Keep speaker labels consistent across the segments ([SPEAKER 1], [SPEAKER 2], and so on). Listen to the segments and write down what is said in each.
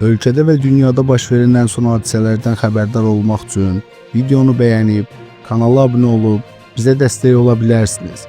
[SPEAKER 1] Ölkədə və dünyada baş verən ən son hadisələrdən xəbərdar olmaq üçün videonu bəyənib, kanala abunə olub bizə dəstək ola bilərsiniz.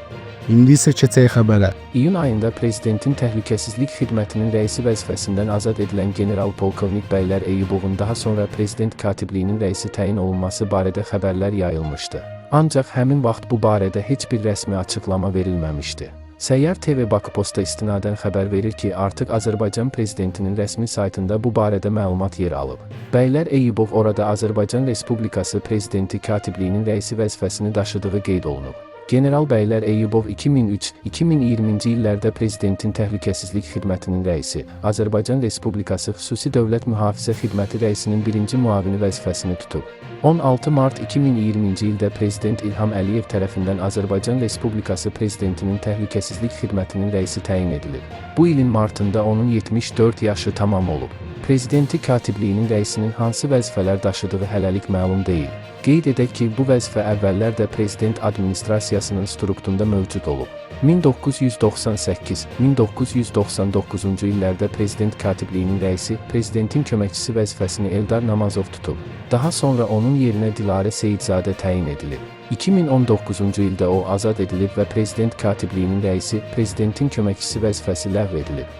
[SPEAKER 1] İndi isə keçək xəbərə.
[SPEAKER 2] İyun ayında Prezidentin Təhlükəsizlik Xidmətinin rəisi vəzifəsindən azad edilən general-polkovnik Bəylər Eyyubovun daha sonra Prezident Katibliyinin rəisi təyin olunması barədə xəbərlər yayılmışdı. Ancaq həmin vaxt bu barədə heç bir rəsmi açıqlama verilməmişdi. Səyyar TV Bakıposta istinadən xəbər verir ki, artıq Azərbaycan prezidentinin rəsmi saytında bu barədə məlumat yer alıb. Bəylər Eyyubov orada Azərbaycan Respublikası Prezidenti Katibliyinin rəisi vəzifəsini daşıdığı qeyd olunub. General Bəylər Eyyubov 2003-2020-ci illərdə Prezidentin Təhlükəsizlik Xidmətinin rəisi, Azərbaycan Respublikası Xüsusi Dövlət Mühafizə Xidməti rəisinin birinci müavini vəzifəsini tutub. 16 mart 2020-ci ildə Prezident İlham Əliyev tərəfindən Azərbaycan Respublikası Prezidentinin Təhlükəsizlik Xidmətinin rəisi təyin edilib. Bu ilin martında onun 74 yaşı tamam olub. Prezidenti Katibliyinin rəisinin hansı vəzifələr daşıdığı hələlik məlum deyil. Qeyd edək ki, bu vəzifə əvvəllər də Prezident administrasiyasının strukturunda mövcud olub. 1998-1999-cu illərdə Prezident Katibliyinin rəisi, Prezidentin köməkçisi vəzifəsini Eldar Namazov tutub. Daha sonra onun yerinə Dilarə Seyidzadə təyin edilib. 2019-cu ildə o azad edilib və Prezident Katibliyinin rəisi, Prezidentin köməkçisi vəzifəsi ləğv edilib.